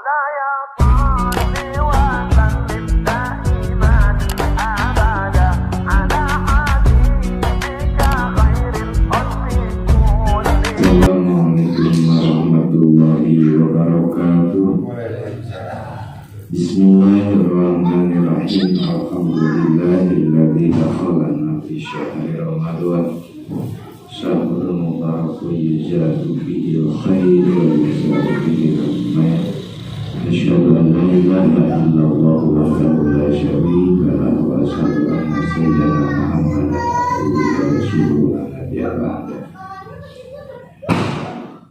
مولاي صل وسلم دائما أبدا على حبيبك خير الخلق كلهم. Assalamualaikum warahmatullahi wabarakatuh. Bismillahirrahmanirrahim. Alhamdulillahilladzi dakhalana fi syahri Ramadan. Syahrul mubarak yuzadu bihil khair wa yuzadu bihil rahmah. Asyhadu an la ilaha illallah wahdahu la syarika lah wa asyhadu anna sayyidina Muhammadan abduhu wa rasuluhu la nabiyya ba'da.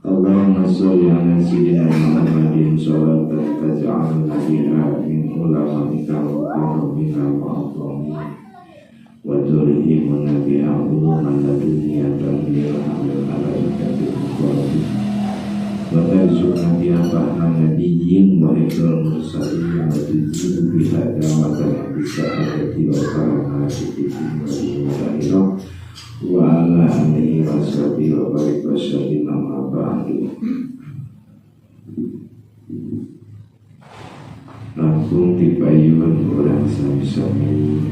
Allahumma sholli ala sayyidina Muhammadin sholatan taj'alna biha min ulama'ika wa muqarrabina wa a'zamin wa tulhimuna biha uluman ladunniyatan lil malaikati muqarrabin wa tarzuqna biha fahma nabiyyin wa hifdzal mursalin wa tujibu biha da'watan bisa'adati wa karamati fid dunya wal akhirah wa ala alihi wa sahbihi wa barik wa sallim amma ba'du. Langkung dipayun urang sami-sami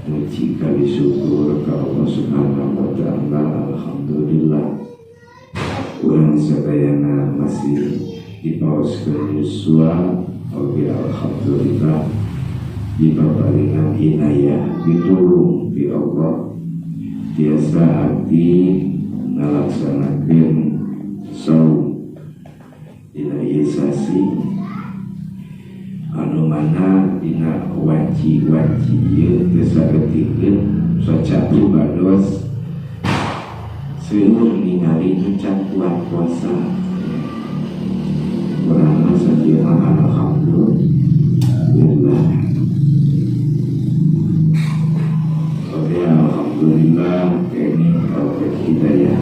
muji kali syukur ka Allah Subhanahu wa taala. Alhamdulillah urang sadayana masih dipaoskeun yuswa oge, alhamdulillah dipaparingan inayah, ditulung di Allah biasa abdi ngalaksanakeun saum dina ieu sasi anu mana dina wanci-wanci ieu teu saeutikeun soca pribados seueur ningali nu can kuat puasa. Urang mah sakieu mah alhamdulillah. Oke, alhamdulillah ini taufik hidayah.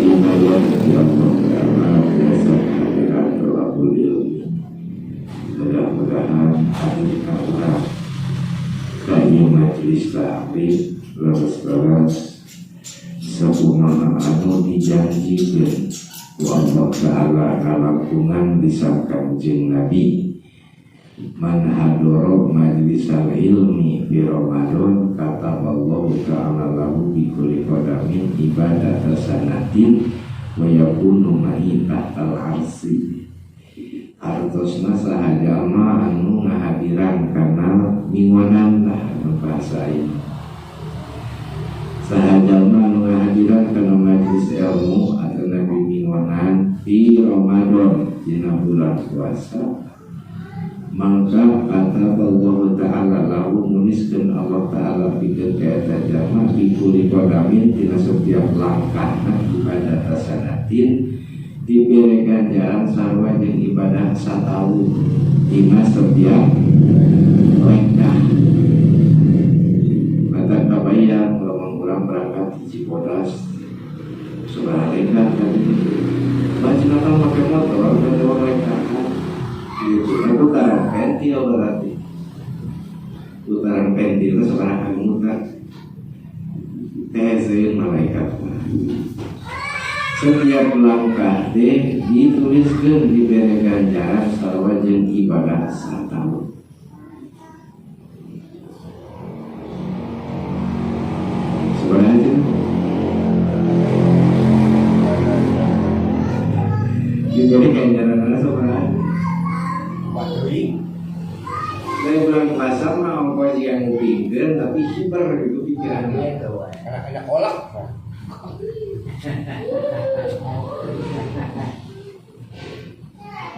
Hidayah ya Allah Ta'ala biasa kehadiran tolabul ilmi. Mudah-mudahan hadir urang ka ieu majelis taklim leres-leres sakumaha anu dijanjikeun ku Allah Ta'ala kalangkungan lisan Kanjeng Nabi, man hadoro majlisal ilmi fi Ramadan kataballahu ta'ala lahu bi kulli qadamin ibadata sanatin wa yakunu ma'i tahtal arsi. Artosna saha jalma anu ngahadiran kana mingonan lah anu bahasa ieu, saha jalma anu ngahadiran kana majlis ilmu atau nabi mingonan fi Ramadan dina bulan puasa, maka kata Allah Ta'ala lahu nuliskeun Allah Ta'ala pikeun ka eta jalma bi kulli qadamin dina setiap langkahna ibadah sanatin dibere ganjaran sarua jeung ibadah sataun dina setiap langkah. Mata kabayang lamun urang berangkat di Cibodas sabaraha lengkah tadi bajingan make motor berarti urang lengkah gitu. Nah, putaran pentil berarti putaran pentil itu sabaraha kali muter teh malaikat. Setiap langkah teh dituliskeun dibere ganjaran sarua jeung ibadah sataun. Sabaraha aja? Diberi ganjaran sabaraha? Dari bulan puasa mah ongkoh jika ngupingkeun tapi hiber gitu pikirannya. Anak-anak kolak.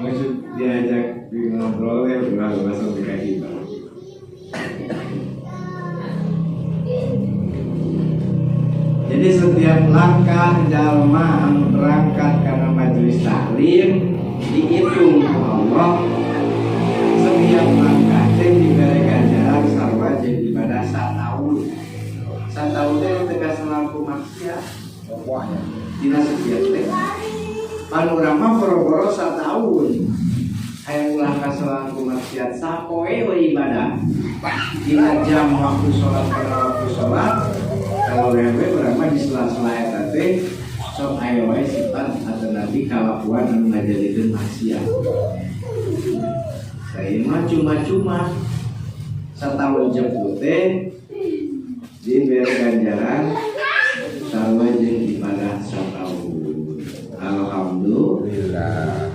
Maksud diajak ngobrol ya udah langsung ke hiber. Jadi setiap langkah jalma anu berangkat karena majelis taklim dihitung ku Allah setiap langkah teh dibere ganjaran sarua jeung ibadah sataun. Sataun teh teu kaselangku maksiat. Wah ya. Dina setiap teh. Pan urang mah boro-boro sataun. Hayang ulah kaselangku maksiat sapoe we ibadah. Dina jam waktu sholat kana waktu sholat kalau lewe urang mah di sela-sela eta teh sok aya wae sifat atau nabi kalakuan anu ngajadikeun maksiat. Nah, mah cuma-cuma setahun jemput teh diberi ganjaran sarua jeung ibadah setahun. Alhamdulillah.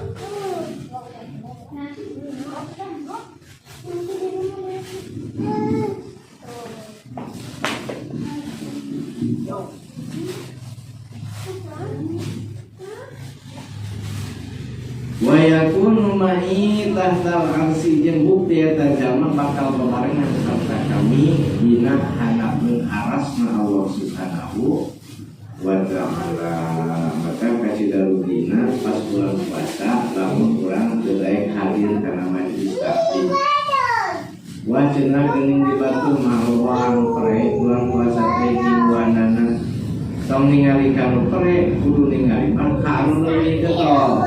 Wa yakunu ma'i tahtal arsy jeung bukti eta jalma bakal bebarengan sarta kami dina hanapun arasna Allah Subhanahu wa ta'ala. Maka kacidarugina pas bulan puasa lamun urang teu daek hadir kana majelis taklim. Wah cenah geuning di batur mah loba anu pere bulan puasa teh mingguanana. Tong ningali kanu pere kudu ningali mah ka anu leuwih getol.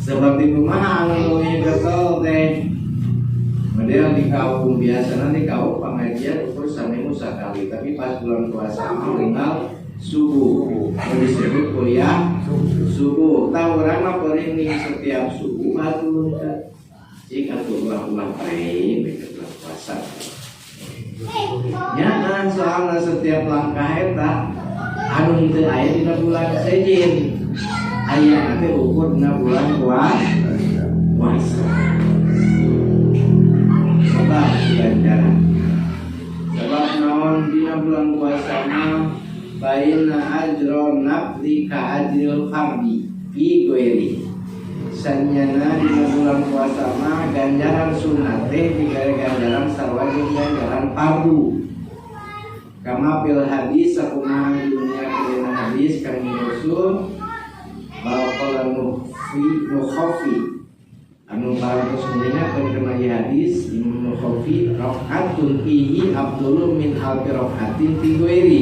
Seperti kumaha anu leuwih getol teh model di kaum biasana di kaum pengajian ukur saminggu sakali, tapi pas bulan puasa mah tinggal subuh. Nu disebut kuliah subuh. Tah urang mah paling ning setiap subuh atuh cik atuh ulah-ulah pre beda bulan puasa. Nya soalna setiap langkah eta anu teu aya dina bulan sejen. Aya teh ukur dina bulan puasa. Sebab ganjaran. Sebab naon dina bulan puasa mah baina ajron nafli ka ajril fardi fi ghairi. Sanyana dina bulan puasa mah ganjaran sunat teh digawe ganjaran sarua jeung ganjaran fardu. Kama fil hadis sakumaha di dunia dina hadis kanjeng Rasul baqala nukhafi anu parantos mengingatkan kana ieu hadis Imam Nukhafi rakaatun fihi afdalu min alfi rakaatin fi ghairi.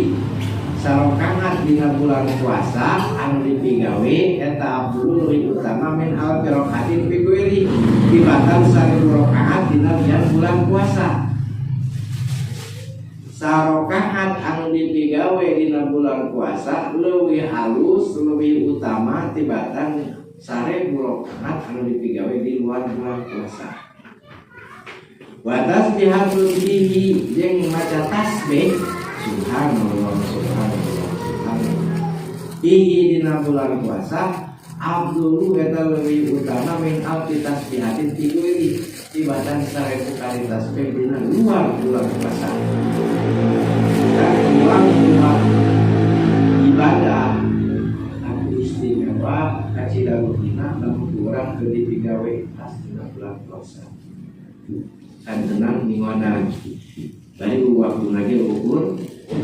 Sarakaat dina bulan puasa anu dipigawe eta afdalu leuwih utama min alfi rakaatin fi ghairi tibatan 1000 rakaat dina lian bulan puasa. Sarakaat anu dipigawe dina bulan puasa leuwih halus leuwih utama tibatan 1000 rakaat anu dipigawe di luar bulan puasa. Wa tasbihatul fihi jeung maca tasbih subhanallah subhanallah subhanallah fihi dina bulan puasa afdalu eta leuwih utama min alfi tasbihatin fi ghairi tibatan 1000 kali tasbih dina luar bulan puasa. Dan luar ibadah anu istimewa kacidarugina lamun urang teu dipigawe pas dina bulan puasa. Kan tenang mingguanan. Bari waktu lagi ukur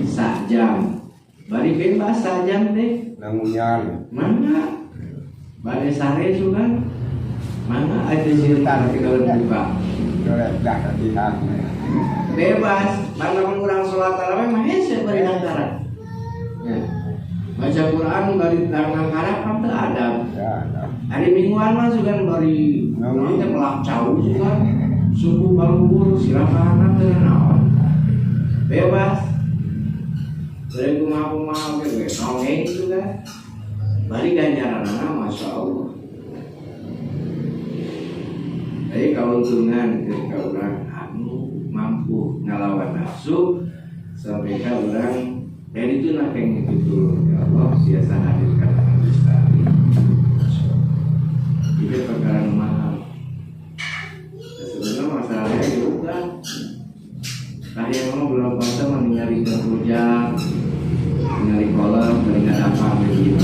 sak jam. Bari bebas sak jam teh. Nangunyan. Mangga. Bari sare sugan. Mangga aja cerita nanti kalau dibuka. Bebas. Bari urang sholat tarawih mah hese bari nangkara. Ya. Baca Quran bari nangkara kan teu adab. Hari mingguan mah sugan bari naon teh pelak cau sugan. Subuh baluhur silakan teu naon. Bebas. Bari kumaha-kumaha oge we nongeng juga. Bari ganjaranana Masya Allah. Jadi keuntungan ketika orang anu mampu ngalawan nafsu sampai ka orang dan itu nak yang itu ya Allah biasa hadirkan majelis taklim. Itu perkara mahal. Nah, sebenarnya masalahnya juga. Nah yang mau belum puasa mah ningali kerja, ningali kolam, ningali apa begitu.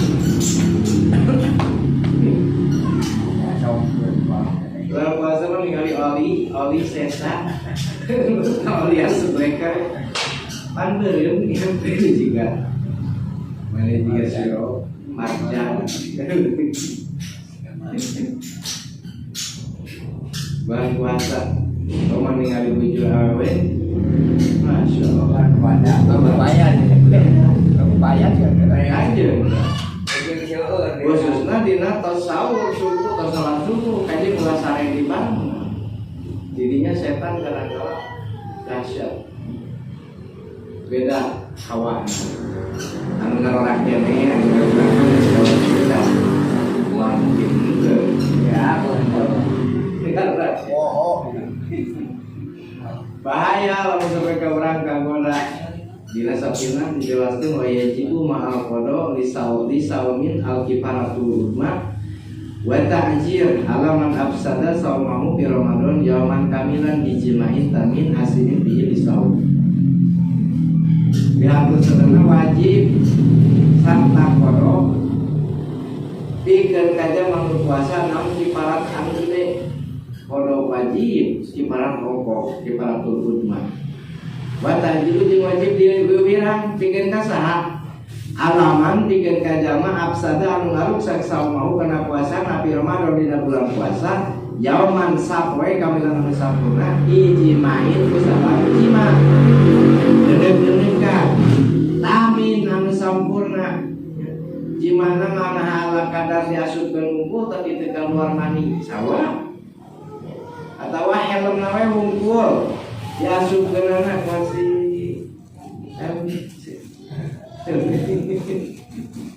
Bulan puasa mah ningali oli, oli sesa, oli yang sebreker, pan beureum ieu juga. Mana juga siro, marjan. Bulan puasa, kau ningali bojo awewe, Masya Allah. Khususnya dina tos sahur subuh tos salat subuh kaji mulai sare di bangun. Jadinya setan kadang-kala dahsyat. Beda hawa. Anu ngarorak kene, anu ngarorak beda. Wah mungkin henteu. Ya, boleh. Saha lamun sampai ka urang kagoda. Dina sapina dijelaskeun wa yajibu ma'al qada li saumin al kifaratul uzma wa ta'jir ala man afsada saumahu fi Ramadan yauman kamilan bijima'in tamin asinin bihi lisaum. Diatur sedana wajib sarta qada pikeun kaja manu puasa naon kifarat anu gede. Qada wajib kifarat rokok kifaratul uzma. Wa ta'jilu jeung wajib diwirang pikeun ka saha? Alaman pikeun ka jama afsada anu ngaruksak saumahu kana puasa na fi Ramadan dina bulan puasa yauman sapoe kamilan anu sampurna ijma'in ku sabab jima. Deudeuh-deudeuhkan tamin anu sampurna. Jimana mana ala kadar diasupkeun wungkul tapi teu kaluar mani sawa atawa helmna we wungkul diasupkeunana masih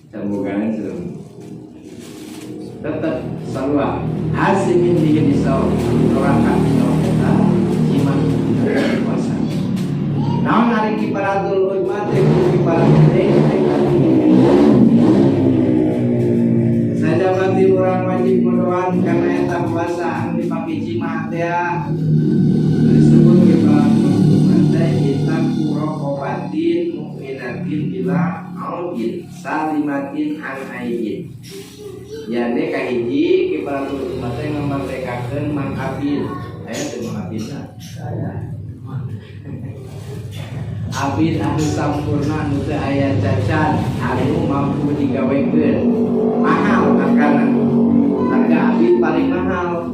cambukan tetap sarua asimin bikin disau dorakan disau eta jima puasa. Naon ari kifaratul uzma teh kifarat teh sajabati urang wajib ngodoan kana eta puasa anu dipake jima teh disebut kifaratul uzma teh itaku raqabatin mu'minatin bila audin salimatin an aibin. Yane kahiji kifaratul uzma teh ngamerdekakeun mang abid. Aya teu mang abidna? Abid anu sampurna anu teu aya cacat anu mampu digawekeun. Mahal hargana. Harga abid paling mahal.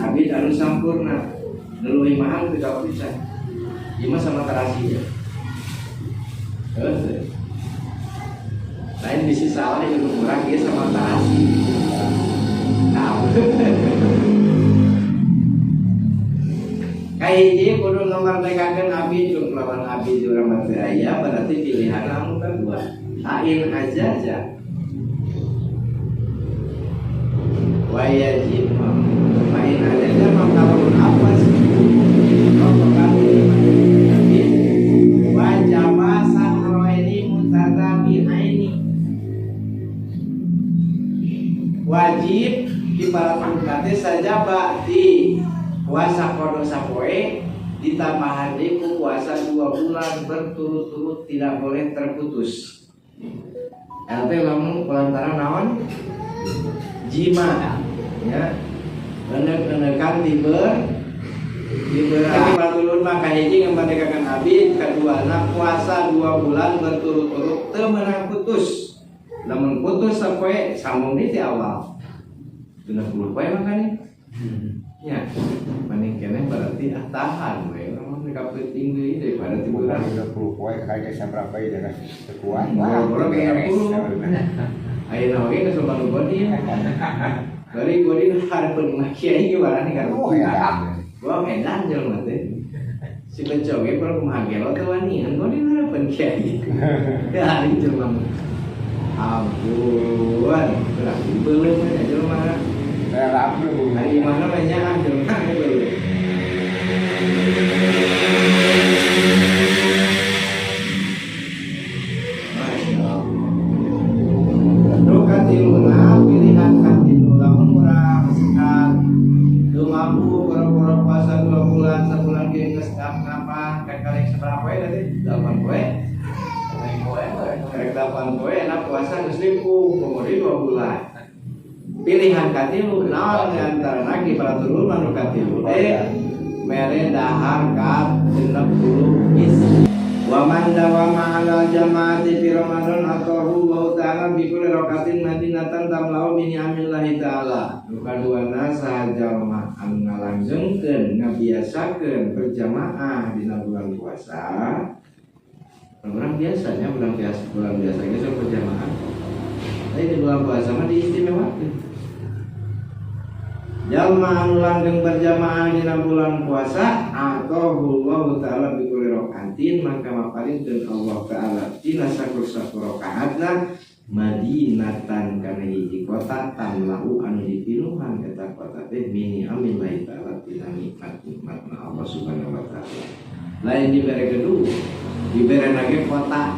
Abid anu sampurna. Leuwih mahal teu kapisan. Ieu mah sama terasi ya. Heuh. Lain bisi salah ieu kurang ieu sama terasi. Nah. Kahiji kudu ngamerdekakeun abid jeung lawan abid urang mah teu aya berarti pilihan anu kadua. Lain aja aja. Wa yajib lain aja aja maka lamun apa sih? Wajaba sahroini mutatabi'aini. Wajib kifaratul teh sajaba di puasa qada sapoe ditambahan deui ku puasa 2 bulan berturut-turut tidak boleh terputus. Eta teh lamun kulantaran naon? Jima ya. Enek-enekan diber kifaratul uzma kahiji ngamerdekakeun abid kaduana puasa 2 bulan berturut-turut teu meunang putus. Lamun putus sapoe sambung deui ti awal. 60 poe makanya. Ya, mending keneh berarti ah tahan we lamun ka peuting deui daripada ti beurang 20 poe kayak saberapa ieu dah teu kuat. Wah, beres. Ayeuna oge geus loba nu godin. Bari godin hareupeun mah kiai ge warani ka. Oh ya. Gua edan jelema teh. Si beco ge perlu kumaha gelo teh wanian godin hareupeun kiai. Ya ari jelema. Ampun, berarti beuleum nya jelema. Hari mana banyak ah jelema beuleum. Nu katiluna pilihan katilu lamun urang sekat teu mampu boro-boro puasa 2 bulan sabulan ge geus ngapa karek sabaraha poe tadi 8 poe. Karek 8 poe enak puasa geus ripuh komo deui 2 bulan. Pilihan katilu naon antarana kifaratul uzma nu katilu teh mere dahar ka 60 is. Wa man dawama 'alal jama'ati fi Ramadan atahu wa ta'ala bi kulli rakatin madinatan tamlau min ni'amillahi ta'ala. Nu kaduana saha jalma anu ngalangjengkeun ngabiasakeun berjamaah dina bulan puasa. Orang biasanya bulan biasa geus berjamaah. Tapi di bulan puasa mah diistimewakeun. Jalma anu langgeng berjamaah dina bulan puasa atau Allah ta'ala bi kulli rakatin maka maparinkeun Allah ta'ala dina sakur-sakur rakaatna madinatan kana hiji kota tamlau anu dipinuhan eta eta kuota teh mini amin lahi ta'ala tina nikmat-nikmatna Allah subhanahu wa ta'ala. Lain dibere gedung, dibere lagi kuota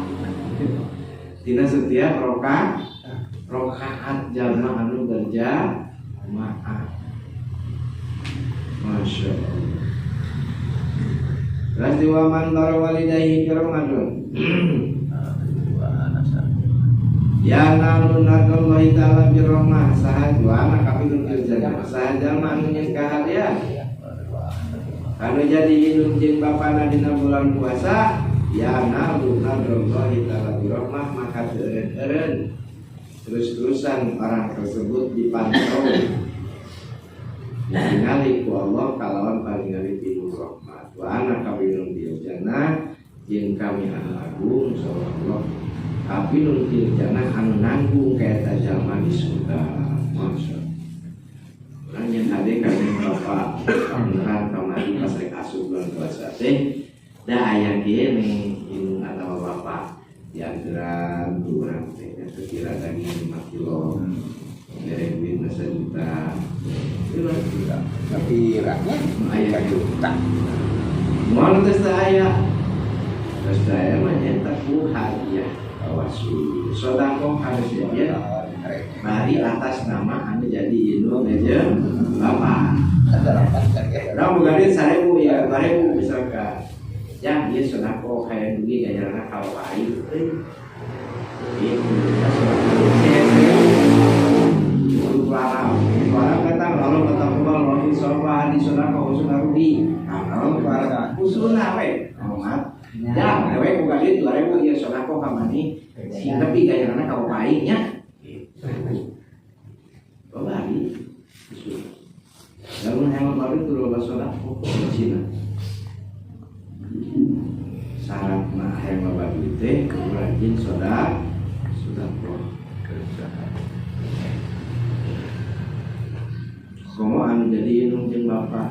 tina setiap rokaat jalma anu berjamaah. Masya Allah. Terus diwaman bara walidayhi fi Ramadan. Ya nalun nadallahi ta'ala birrahmah saha wa kafirun fil jannah saha jalma anu nyeun kahadean anu jadi indung jeung bapana dina bulan puasa ya nalun nadallahi ta'ala birrahmah maka teu eureun-eureun terus-terusan orang tersebut dipantau ningali ku Allah kalawan paningali tinu rahmat wa ana kafirun fil jannah jeung kami anu agung insyaallah kafirun fil jannah anu nanggung ka eta jalma di surga. Masya Allah. Urang nyen hade ka bapak beneran kamari pas rek asup bulan puasa teh da aya kieu ning indung atawa bapak dianteran ku urang teh sekira daging 5 kilo bere duit 1 juta. Tapi raknya aya juta. Moal geus teu aya. Geus teu aya mah nyaeta ku hadiah tawasul. Sedekah harus jadi bari atas nama anu jadi indung jeung bapak. Urang boga duit 1000 ya, 2000 misalkan. Yang ieu sedekah hayang dugi gajarna ka bapak aing euy. Ieu sedekah kata lalu kata kubal lalu sofa di sedekah usuna rugi. Nah, kalau usuna we. Amat. Ya, dewe boga duit 2000 ieu sedekah ka maneh. Sing tepi gajarna ka bapak aing nya. Babari. Lalu hemat baru itu loba sedekah ke Cina. Syaratna hayang loba duit teh kudu rajin sedekah. Komo anu jadi indung jeung bapak.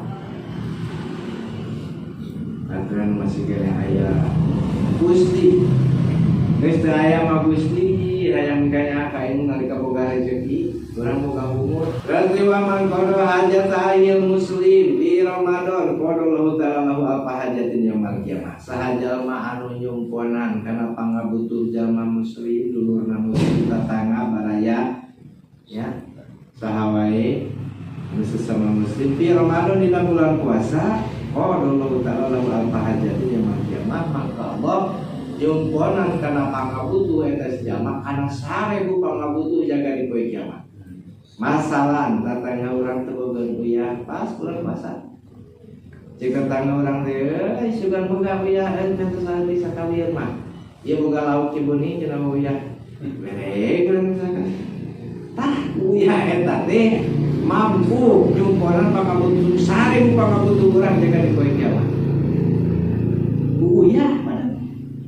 Aturan masih kene aya Gusti. Geus teu aya mah Gusti, hayang kanya ka indung nalika boga rezeki, urang boga umur. Berarti wa man qada hajat ahil muslim di Ramadan qada lahu ta'ala lahu apa hajatin yaumil kiamah. Saha jalma anu nyumponan kana pangabutuh jalma muslim, dulurna muslim tatangga baraya ya. Saha wae anu sesama muslim di Ramadan dina bulan puasa qada lahu ta'ala lahu apa hajatin yaumil kiamah, maka Allah nyumponan kana pangabutuh eta si jalma kana 1000 pangabutuh jaga di poe kiamat. Masalah tetangga urang teu boga uyah pas bulan puasa. Jika tetangga urang teh euy sugan boga uyah teh sehari sakalian mah. Ieu boga lauk cibuni cenah uyah. Bere urang misalkan. Tah uyah eta teh mampu nyumponan pangabutuh 1000 pangabutuh urang jaga di poe kiamat. Uyah padahal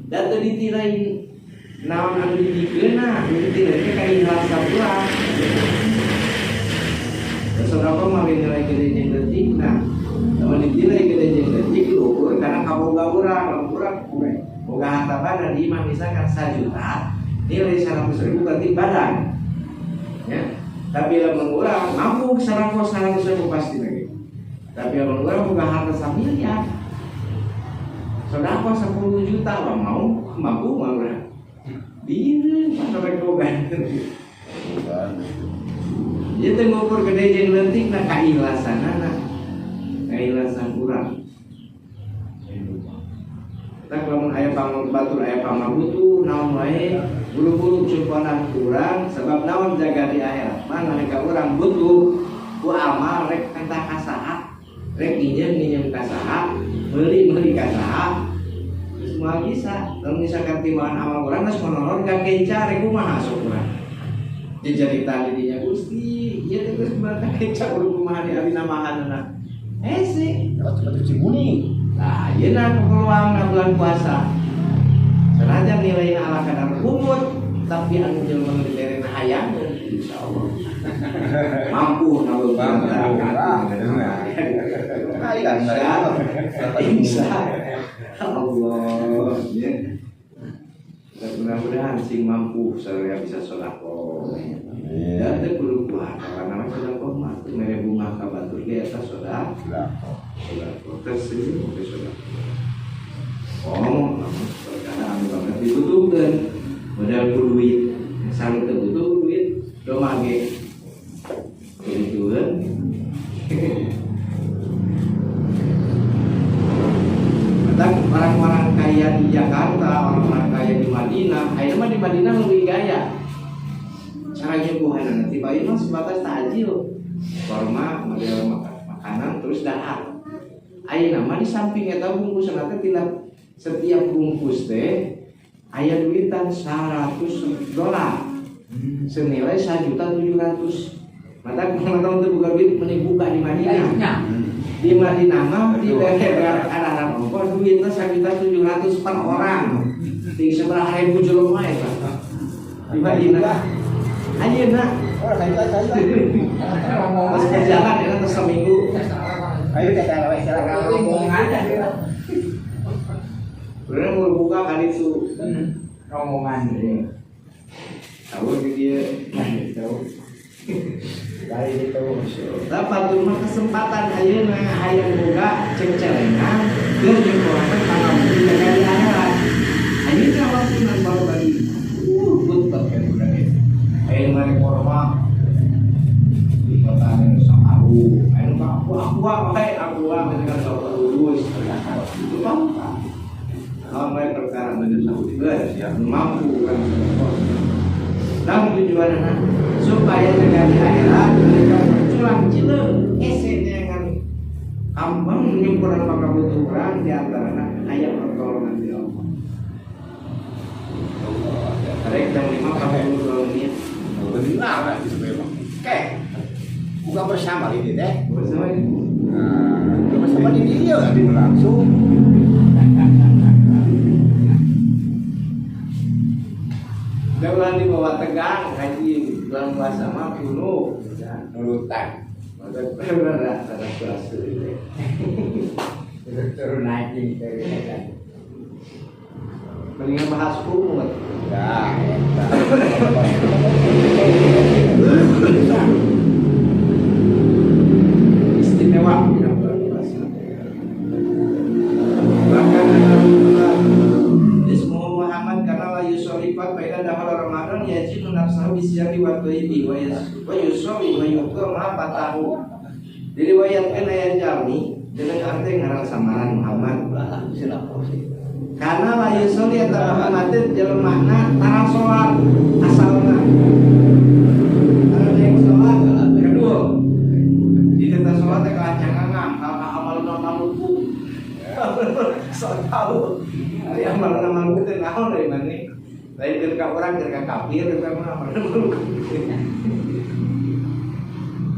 da teu ditilain naon anu dibikeunna, anu ditilain teh kaikhlasan urang. Sedekah mah nilai gede jeung leutik nah. Lamun dinilai gede jeung leutik luhur karena kaboga urang, lamun urang boga harta banda di imah misalkan 1 juta, nilai 100.000 berarti badan. Ya. Tapi lamun urang mampu 100.000 pasti lagi. Tapi lamun urang boga harta 1 miliar. Sedekah 10 juta mah mau mampu mah urang. Dieun sampai boga. Ieu teh ngukur gede jeung leutik na kaikhlasanana. Kaikhlasan urang. Tah lamun aya batur aya pamabutuh naon wae buru-buru cumponan urang sebab naon jaga di akhirat mah nalika urang butuh ku amal rek menta ka saha rek nginjem ka saha meuli-meuli ka saha geus moal bisa lamun misalkan timbangan amal urang geus monoron ka kenca rek kumaha sok urang. Jadi tadi dinya Gusti, ieu teh geus kumaha kenca urang kumaha di abi namahanna. Hese, cepet Cibuni. Nah, ieu na peluang na bulan puasa. Senajan nilainya ala kadar umur, tapi anu jelema nu dibere hayangeun insyaallah. Mampu ngabeban. Insya Allah. Ya. Mudah-mudahan sing mampu saya bisa sedekah. Dan teh kudu kuat karena sedekah mah teu mere bunga Sedekah. Sedekah. Tersenyum oge sedekah. Oh, perkara anu banget dibutuhkeun. Modal ku duit. Sang teu butuh duit, domah ge. Dibutuhkeun. Orang-orang kaya di Jakarta, orang-orang kaya di Madinah, ayeuna mah di Madinah lebih gaya. Cara nyuguhan nanti bayi mah sebatas takjil, korma, model makanan terus dahar. Ayeuna mah di samping eta bungkusan teh tina setiap bungkus teh aya duitan $100 senilai 1.700.000. Mata kumaha teu buka duit meni buka di Madinah. Di Madinah mah di daerah anak-anak ongkoh duitna 1.700.000 per orang. Di seberapa ribu jelema eta. Di Madinah. Ayeuna Oh, kayu kayu. pas berjalan eta teh seminggu. Kayu teh salah salah. Rombongan. Bener mau buka kali itu. Rombongan. Tahu di dia. Tahu. Kali itu. Dapat mah kesempatan ayeuna hayang boga cengcelengan keur nyemporakeun pangabuti jaga di akhirat. Ayeuna waktuna baru bagi but bagian budak eta. Ayeuna mah korma di kota anu sakaru, anu mah aku wae aku wae misalkan sok lulus. Itu apa? Kalau mereka perkara mampu kan. Dan tujuan anak supaya jaga di akhirat mereka berculang cileung ese dengan kampung menyempurnakan maka butuh orang di antara ayat pertolongan di Allah. Tarik jam 5.42 menit. Benar lah itu memang. Oke. Buka bersama ini teh. Bersama ini. Nah, buka bersama di dia di langsung. Jangan dibawa tegang haji bulan puasa mah kuno nurutan. Maka benar ada puasa ini. Turun naik gitu. Mendingan bahas umur. Ya, istimewa dina bulan puasa. Bahkan Ismu Muhammad karena la yusolifat baina dakhala Ramadan yajinu nafsahu bisyari wa thayyibi wa yusolli wa yuqta ma fatahu. Diriwayatkan ayat Jami dengan arti ngaran samaran Muhammad. Karena la yusolli eta Muhammad teh jelemana tara salat asalna. Tara yang salat kedua. Di teta salat teh kacangangan ka amalna maluku. So tahu. Ari amalna maluku teh naon dari mana? Lain keur ka urang keur ka kafir eta mah amalna maluku.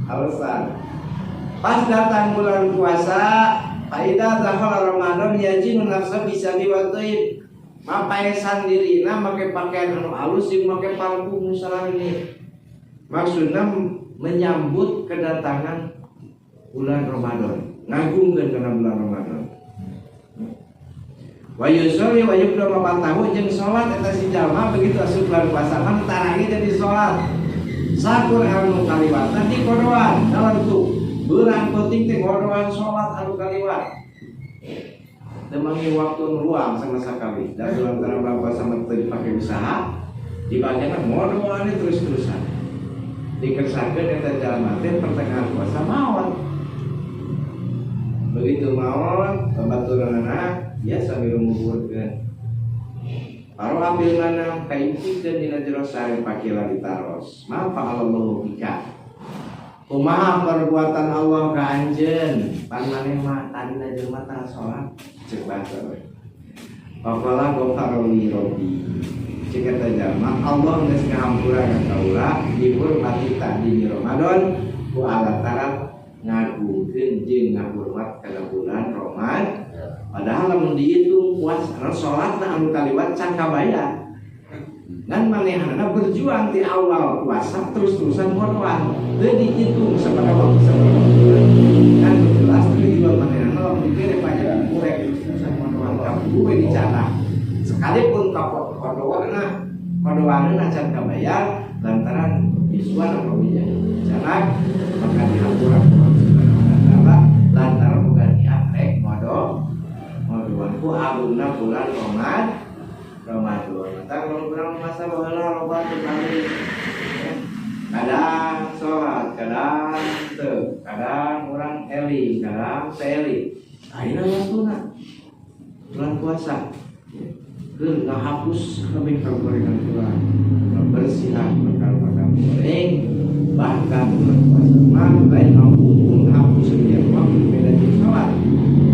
Alasan. Pas datang bulan puasa, faida dakhala Ramadan yajinu nafsa bisa biwatib. Mapaesan dirina make pakaian anu alus jeung make parfum nu salarine. Maksudna menyambut kedatangan bulan Ramadan, ngagungkeun kana bulan Ramadan. Wa yusolli wa yubda mapatahu jeung salat eta si jalma begitu asup bulan puasa mah tarangi jadi salat. Sakur anu kaliwatan di kodoan dalam tuh beurang penting teh kodoan salat anu kaliwat. Temangi waktu luang sama sekali. Dan bulan bulan puasa mah teu dipake usaha, dibacana ngodoan terus-terusan. Dikersakeun eta jalma teh pertengahan puasa maot. Begitu maot, babaturanana biasa mirungguhurkeun. Paro ambil mana kaintikeun dina jero sare pakila ditaros. Ma fa'alallahu bika. Kumaha perbuatan Allah ka anjeun? Pan maneh mah tadina jelema tara salat ceuk bahasa we. Faqala ghafarli rabbi. Ceuk eta jalma Allah geus ngahampura ka kaula dihormati tadi Ramadan ku alataran ngagungkeun jeung ngahormat kana bulan Ramadan. Padahal lamun dihitung puasa salatna anu kaliwat can kabayar. Dan manehanana berjuang di awal puasa terus-terusan ngorban. Teu dihitung sabaraha waktu sabaraha waktu. Kan jelas tujuan manehanana lamun dipere pajak kurek terus-terusan ngorban kabeh we dicatat. Sekalipun kodoana kodoana can kabayar lantaran isuan atau bijak. Canak maka dihampura Allah Subhanahu wa taala. agungna bulan Ramadan. Tah kalau urang masa baheula loba teu kali. Kadang sholat, kadang teu, kadang urang eling, kadang teu eling. Ayeuna waktuna bulan puasa. Keur ngahapus kabeh kagorengan urang, ngabersihan perkara-perkara goreng, bahkan bulan puasa mah lain menghapus setiap waktu beda jeung sholat.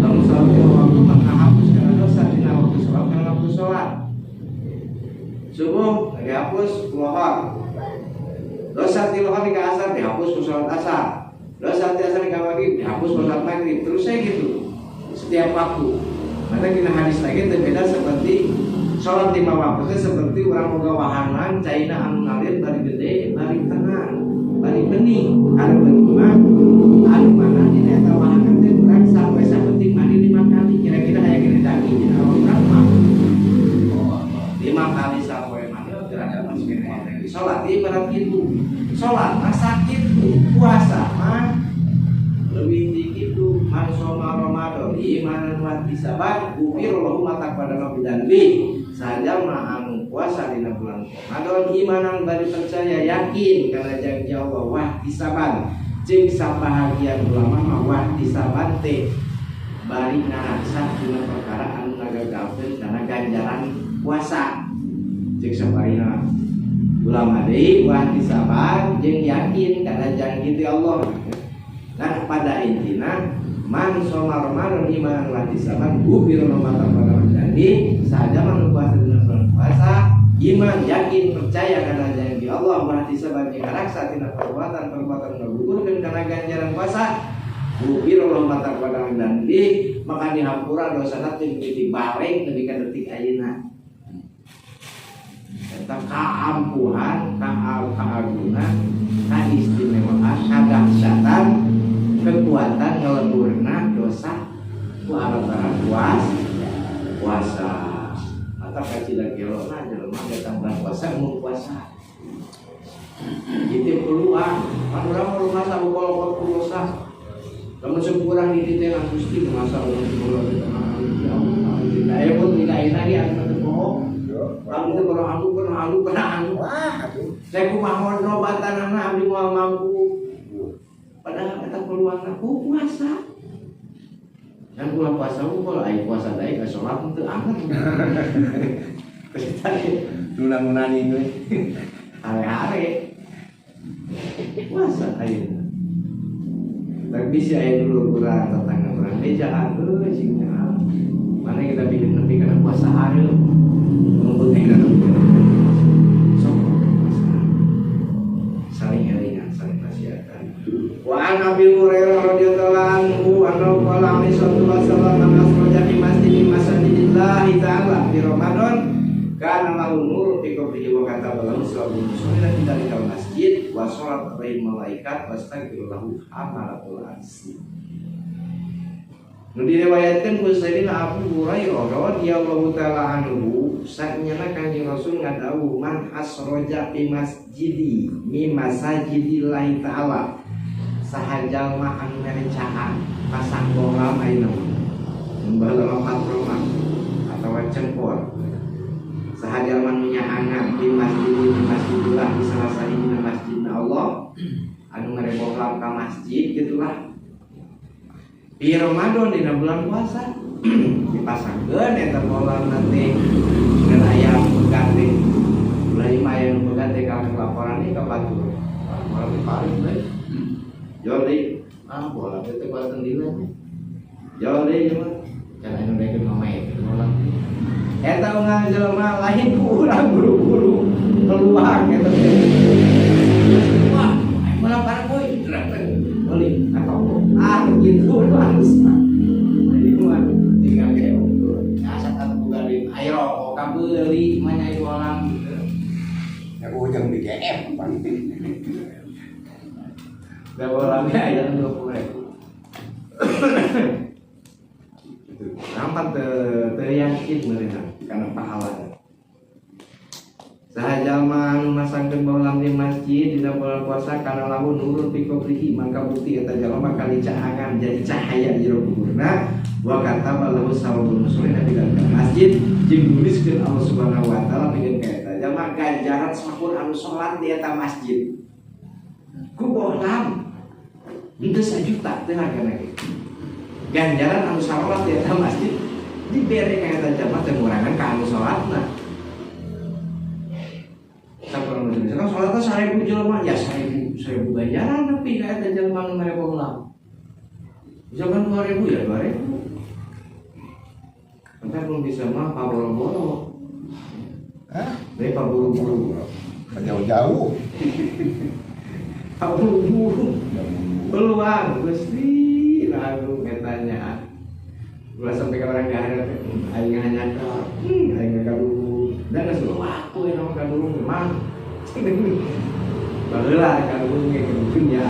Lamun sholat di waktu mah ngahapus karena dosa dina waktu sholat karena waktu sholat. Subuh dihapus lohor. Dosa ti lohor ka asar dihapus ku sholat asar. Dosa ti asar ka maghrib dihapus ku sholat maghrib. Terus saya gitu setiap waktu. Maka kita hadis lagi berbeda seperti sholat 5 waktu itu seperti orang boga wahangan caina anu ngalir bari gede bari tenang bari bening anu bening mah anu mana dina eta wahangan teh urang sampai saeutik mandi 5 kali kira-kira aya gede daki dina urang mah 5 kali sampai mandi kira-kira masih kena sholat ibarat gitu sholat mah sakit puasa mah lebih tinggi itu man soma Ramadan imanan wa ihtisaban ghufira lahu ma taqaddama min dzanbi saja mah anu puasa dina bulan Ramadan imanan bari percaya yakin kana janji Allah wa ihtisaban jeung sabahagian ulama mah wa ihtisaban teh bari ngarasa dina perkara anu ngagagalkeun kana ganjaran puasa jeung sabarina ulama deui wa ihtisaban jeung yakin kana janji ti Allah. Nah pada intina man soma Ramadan imanan wa ihtisaban ghufira lahu ma taqaddama min dzanbi saja man puasa dina bulan puasa iman yakin percaya kana janji Allah wa ihtisaban jeung ngaraksa tina perbuatan-perbuatan ngagugurkeun kana ganjaran puasa ghufira lahu ma taqaddama min dzanbi maka dihampura dosana teh dibalik nepi ka detik ayeuna. Eta kaampuhan, kaagungan, kaistimewaan, kadahsyatan, kekuatan ngeleburna dosa ku alat puasa. Mata kacida gelona jelema datang bulan puasa mun puasa. Itu peluang, kan urang mah rumasa kolokot dosa. Lamun sepurang di teh Gusti masa urang sepuluh teh ya Allah. Aya pun tidak enak ya anu teu bohong. Abdi teh pernah anu pernah anu pernah anu. Wah, aduh. Saya kumaha ngobatanana abdi moal mampu. Padahal eta peluang aku puasa. Kan kula puasa ku aya puasa deui ka salat teu anget. Nunang-nunani we. Hare-hare. Puasa ayeuna. Tapi bisa aya dulu urang tetangga urang bejaan euy sing nyaho. Mana kita bikin nepi kana puasa hareup. Ngumpulkeun kana sok saling elingan, saling nasihatan. Wa an Abi Hurairah radhiyallahu anhu annahu qala alaihi salatu wassalam man asraja fi masjidi masajidillahi ta'ala fi Ramadan kana lahu nurun fi qabrihi wa kataba lahu sawabu musallina fi dzalikal masjid wa shalat alaihi malaikat wastaghfir lahu hamalatul arsy. Nu diriwayatkeun ku Sayyidina Abu Hurairah radhiyallahu taala anhu sanyana Kanjeng Rasul ngadawuh man asroja fi masjidi mi masajidillahi ta'ala saha jalma anu ngarecaan pasang bolam ayeuna mah baheula patroma atawa cempor saha jalma nu nyaangan fi masjidi mi masjidillah di salah sahijina masjidna Allah anu ngarebohlam ka masjid gitulah di Ramadan dina bulan puasa dipasangkeun eta bolam nanti dan aya pegat teh bulan lima aya nu pegat teh ka laporan ieu ka batur laporan di paling we jol deui ah bola teh teh kuatan dina nya jol deui ieu mah can anu daekeun mamae bola eta unggal jelema lain ku urang buru-buru keluar eta teh wah bola parah boy beli atau ah gitu langsung ini mah tinggal kayak asa atau buka di air rokok kabeli mana itu orang gitu Ya ujang di GM pan. Da bolanya aya 20.000. Itu nampak teu yakin meureunna kana pahala. Saha jalma anu masangkeun bolam di masjid dina bulan puasa puasa kana lahu nurun fi qabrihi maka bukti eta jalma bakal dicahangan jadi cahaya di jero kuburna wa kataba lahu sawabul muslimin di dalam masjid jeung nuliskeun Allah Subhanahu wa taala pikeun ka eta jalma ganjaran sakur anu salat di eta masjid ku bohlam henteu sajuta teh hargana ge ganjaran anu salat di eta masjid dibere ka eta jalma teh ngurangan ka anu salatna. Sakur anu misalkan salatna 1000 jelema ya 1000 1000 ganjaran nepi ka eta jelema nu mere bohlam. Misalkan 2000 ya 2000. Entar belum bisa mah paboro-boro. Hah? Dari paburu-buru. Jauh-jauh. Paburu-buru. Peluang Gusti lalu katanya. Ulah sampai ke orang di akhirat aing hanya aing kaduhung. Dan geus waktu yang nama kaduhung memang. Baheula kaduhung ge dunya.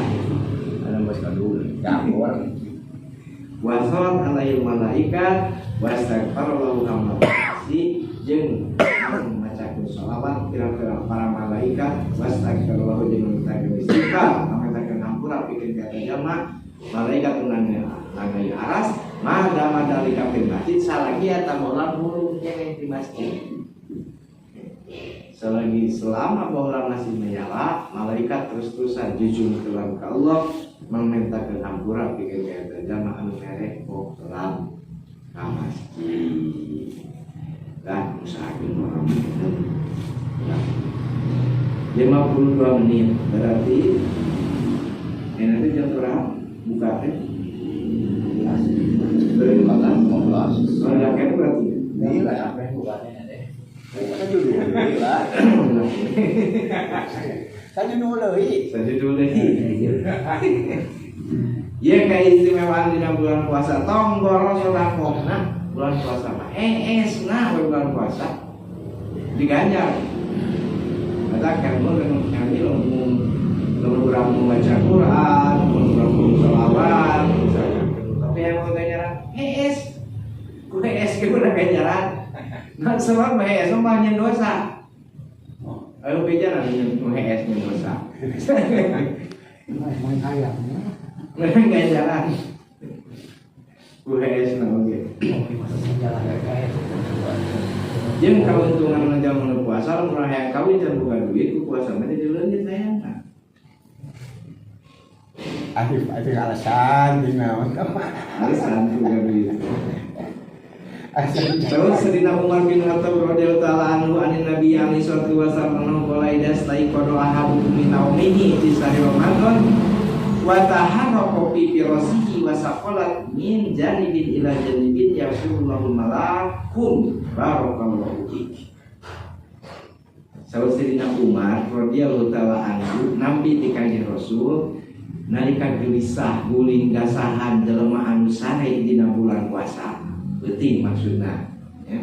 Ada bos kaduhung. Gabor. Wasolat alaihil malaikat wastaghfarallahu hamdasi jeung macakeun sholawat pirang-pirang para malaikat wastaghfarallahu jeung mintakeun istighfar mintakeun hampura pikeun ka eta jalma malaikat nangai aras madama dalika fil masjid salagi eta bohlam mulung keneh di masjid selagi selama bohlam masih menyala malaikat terus-terusan jujur kelam ka Allah memintakeun hampura pikeun ka eta jalma anu mere bohlam ka masjid. Dan usahakeun orang ya. 52 menit berarti nanti jam berapa buka teh? 15. Kalau yang kene berarti gila apa yang bukanya deh. Kan dulu gila. Saya dulu leuy. Saya dulu leuy. Ya keistimewaan dina bulan puasa tong boros sedekahna bulan puasa mah ees nah bulan puasa diganjar. Kata kamu kami lamun urang membaca Quran, lamun urang sholawat misalkan. Tapi yang mau ganjaran hees. Ku hees ge udah ganjaran. Nah sebab hees mah nyen dosa. Ayo beja nyen hees nyen dosa. Emang kaya. Mereka ganjaran. Ku hees na oge. Jeung kauntungan jalma puasa lamun hayang kawin can boga duit ku puasa mah jadi leungit hayangna. Arif itu alasan jeung naon alasan boga duit. Terus Sayyidina Umar bin Khattab radhiyallahu ta'ala anhu anin Nabi alaihi salatu wasallam qala idza staiqadha ahadukum min naumihi fi sahri Ramadan wa taharraqa fi firasihi wa saqalat min janibin ila janibin yaqulullahu malakum barakallahu fik. Sayyidina Umar radhiyallahu ta'ala anhu nampi ti Kanjeng Rasul nalika gelisah guling gasahan jelema anu sare dina bulan puasa penting maksudna ya.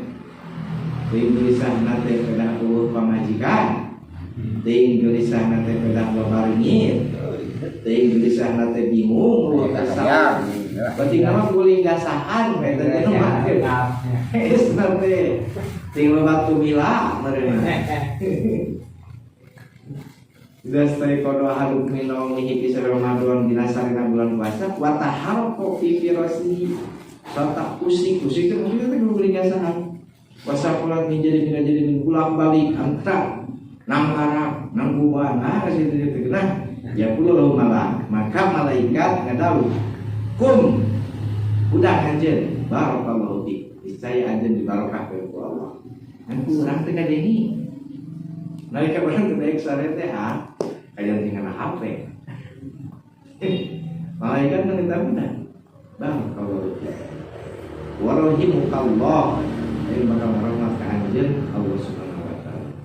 Teuing gelisahna teh kedah eueuh pamajikan, teuing gelisahna teh kedah babaringit, teuing gelisahna teh bingung eueuh kasar. Berarti mah guling gasahan eta teh mah. Geus teh teuing loba tumila meureun. Idza staiqadha ahadukum min naumihi fi sahri Ramadan dina sarina bulan puasa wa taharraqa fi firasihi serta usik-usik itu maksudnya teh guling gasahan. Wasakulat menjadi min bolak balik antara nangkara nangkuban nah situ itu nah ya pula malak maka malaikat ngadawuh kum udah anjeun barakallahu fik niscaya anjeun dibarokah ku Allah kan urang teh kadeni nalika urang teh daek sare teh ah aya tinggal HP malaikat minta udah barakallahu fik wa rahimukallah yang bakal rahmat ka anjeun Allah Subhanahu wa taala.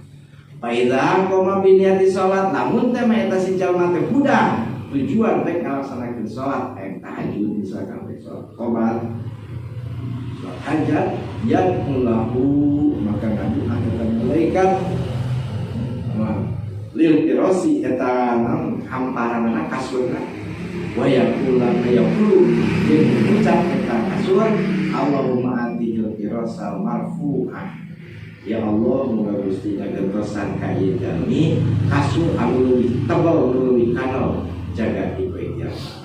Fa idza qoma bi niati salat lamun teh mah eta si jalma teh hudang tujuan teh ngalaksanakeun salat hayang tahajud misalkan teh salat qomat salat hajat yadullahu maka ngadu'a eta malaikat lil firasi eta hamparanana kasurna wa yaqulu yaqulu jeung ngucap eta kasur Allahumma atihil firasal marfu'ah. Ya Allah moga Gusti ngagentosan ka ieu jalmi kasu anu leuwih tebal nu leuwih kanal jaga di poe kiamat.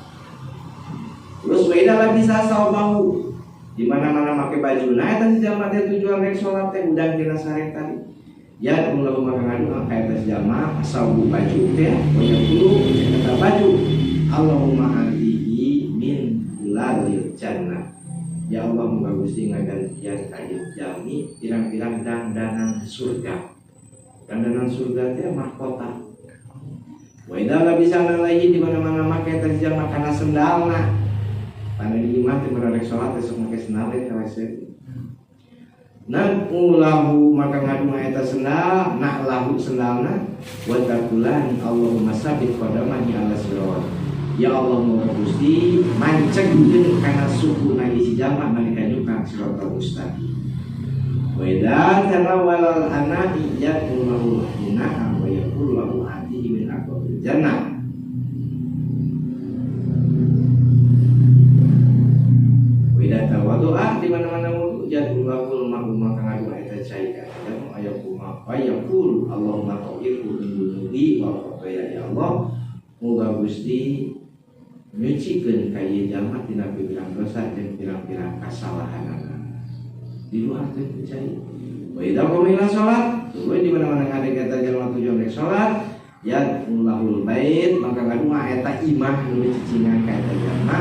Terus wa idza labisa saubahu di mana-mana make bajuna eta si jalma teh tujuan rek salat teh udang dina sareng tadi. Ya ulah maka ngadua ka eta si jalma saubu baju teh wa yaqulu eta baju Allahumma antihi min lalil jannah. Ya Allah moga Gusti ngagantian ka ieu jalmi pirang-pirang dangdanan surga. Dangdanan surga teh mahkota. Wa idza labisa alaihi di mana-mana make eta si jalma kana sendalna. Pana di imah teh rek salat teh sok make sendal teh ka Nan ulahu maka ngadua eta sendal, nak lahu sendalna wa taqulan Allahumma sabit qadamahi ala sirat. Ya Allah moga Gusti mancegkeun kana sukuna si jalma nalika nyukang siratal mustaqim. Wa idza tanawwalal ana'i yaqulu inna wa yaqulu lahu atihi min aqwabil jannah. Wa idza tawaddu'a di mana-mana wudu yaqulu ma'u maka ngadua eta cai ka jalma aya kumaha wa yaqulu Allahumma tahhirhu min dzunubi wal khotoya. Ya Allah moga Gusti nyucikeun ka ieu jalma tina pirang dosa jeung pirang-pirang kasalahanana. Di luar teh cai. Wa idza qama ila shalat, tuluy di mana-mana ngadeg eta jalma tujuan rek salat, ya ulahul bait maka ngadua eta imah nu cicingan ka eta jalma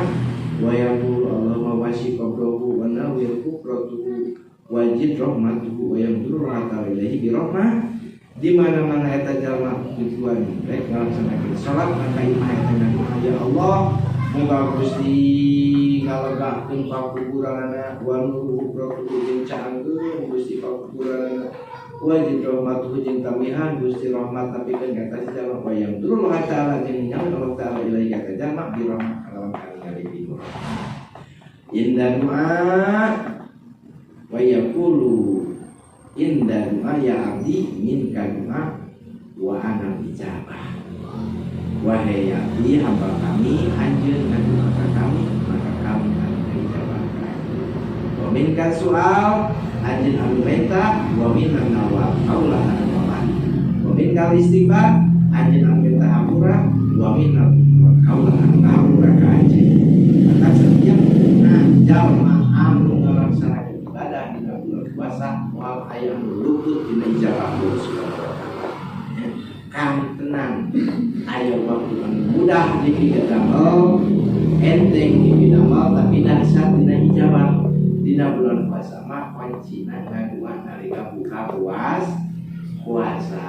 wa yaqulu Allahumma wasi qabrahu wa nawwir qubratuhu wajid rahmatuhu wa yanzuru ta'ala ilaihi bi rahmah. Di mana-mana eta jalma tujuan rek ngalaksanakeun salat maka imah eta ngadua ya Allah moga Gusti ngalegakeun pakuburanana wa nuru qubratuhu jeung caangkeun Gusti pakuburanana wajid rahmatuhu jeung tamihan Gusti rahmat tapikeun ka eta jalma wa yanzuru ta'ala jeung nyaun Allah ta'ala ilaihi ka eta jalma bi rahmah kalawan kalingali bi rahmah. Inda du'a wa yaqulu inda du'a ya abdi minka du'a wa ana ijabah. Wahai abdi hamba kami, anjeun ngadua ka kami maka kami anu ijabah ka anjeun. Wa minka su'al anjeun anu menta wa minna nawal kaula anu nawal. Wa minka istighfar anjeun anu menta hampura wa minna kaula anu hampura ka anjeun. Maka setiap jalma anu ngalaksanakeun ibadah dina bulan puasa moal aya anu luput dina ijabah Allah Subhanahu wa taala. Kang tenang aya waktu anu mudah dipikadamel, enteng dipidamel tapi dahsyat dina ijabah. Dina bulan puasa mah kuncina ngadua nalika buka puasa.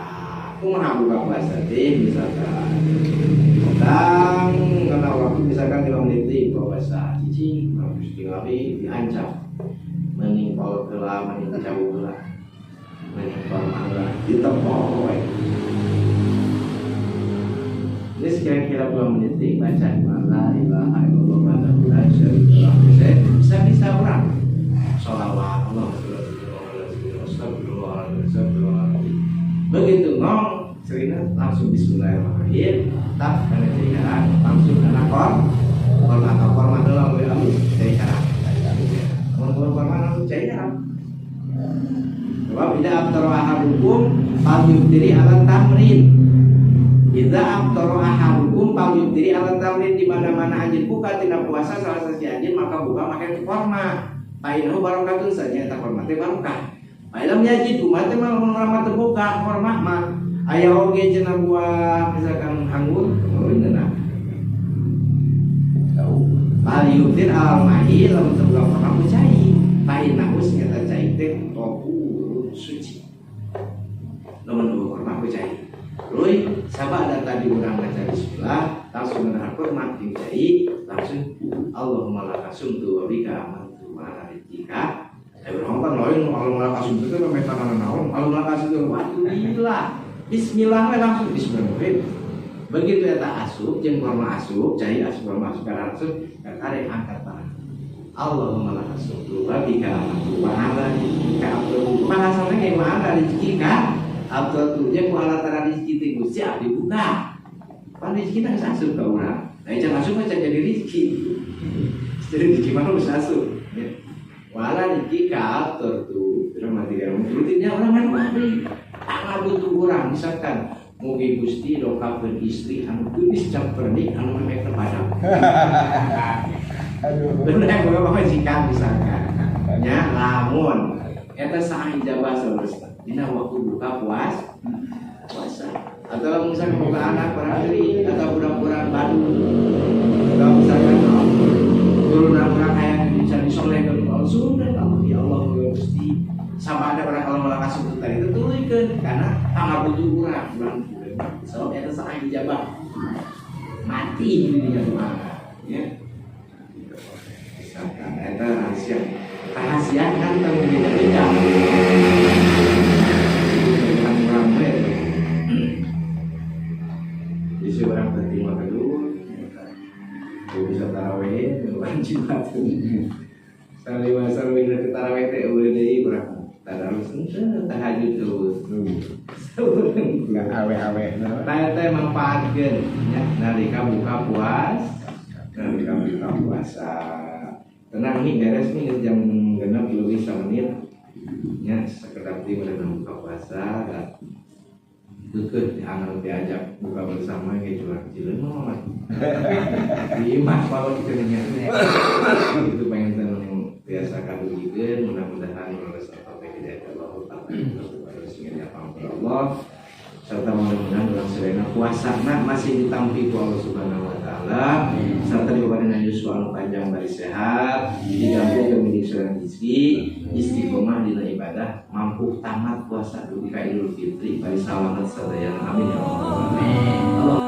Kumaha buka puasa teh misalkan tentang karena waktu misalkan 5 menit deui buka puasa cicing harus tinggali diancam meningkol heula mending jauh heula meningkol heula ditempok we. Ini kira-kira 2 menit deui baca la ilaha illallah wahdahu la syarika lah. Bisa-bisa urang sholawat Allah begitu ngong cerita langsung bismillahirrahmanirrahim tak karena cerita langsung karena korma atau korma dalam we alus cerita mun korma langsung cerita sebab idza aftara ahadukum falyubtiri ala tamrin idza aftara ahadukum falyubtiri ala tamrin di mana-mana anjeun buka tina puasa salah satu anjeun maka buka make korma painahu barokatun saja eta korma teh barokah. Alam yajid umat teh mah mun urang teu buka korma mah aya oge cenah buah misalkan anggur ngeunah. Falyubtir al mahi lamun teu buka korma ku cai. Painahu eta cai teh tohurun suci. Lamun teu buka korma ku cai. Luy sabada tadi urang maca bismillah langsung ngeunah korma jeung cai langsung Allahumma laka sumtu wa bika amantu wa ala rizqika. Urang kan lain kalau malah kasih itu kan meta naon kalau malah kasih itu waduh gila bismillah we langsung bismillahirrahmanirrahim begitu eta asup jeung korma asup cai asup korma asup kana asup karek angkat tangan Allahumma laka sumtu wa bika amantu wa ala rizqika abdu bahasana ge wa ala rizqika abdu jeung ku ala tara rezeki teh Gusti abdi buka pan rezeki teh geus asup ka urang da can asup mah can jadi rezeki jadi rezeki mah geus asup ya. Wala dikika tertu rahmati kamu Rutinnya urang kan deui butuh urang. Misalkan mugi Gusti dongkapkeun istri anu geulis campernik anu memeh terpadam. Aduh. Bener boga pamajikan misalkan nya, lamun eta saha ijabah saurus dina waktu buka puasa, atau lamun misalkan boga anak barang atau budak-budak Bandung atau misalkan turunan urang hayang bisa disolehkeun ku Allah, sudah Allah, ya Allah ya Gusti, sampai ada orang kalau malah kasih tadi itu tuluykeun karena pangabutuh urang. Urang sebab eta saha ijabah mati di dinya doa ya. Misalkan eta rahasia rahasia kan tahu beda-beda orang we. Isi orang penting mah kedua bisa taraweh bukan jimat salima salima ke taraweh teh eueuh deui, urang tadarus henteu, tahajud eueuh. Nggak awe-awe. Nah, teh manfaatkeun ya nalika buka puas nalika buka puasa. Tenang nih, beres nih jam 6 lebih menit ya, sekedar di udah buka puasa dan deket anu diajak buka bersama kayak curang kecil mah mah di mah kalau kita nya itu pengen tenang biasa kadugikeun. Mudah-mudahan lulus atau hidayah Allah Allah serta mudah-mudahan urang sadayana puasana masih ditampi ku Allah Subhanahu wa Taala serta diberikan yuswa anu panjang bari sehat, digampil ke milik rezeki, istiqomah dina ibadah, mampu tamat puasa dugi ka Idul Fitri bari salamet sadayana. Amin ya Allah.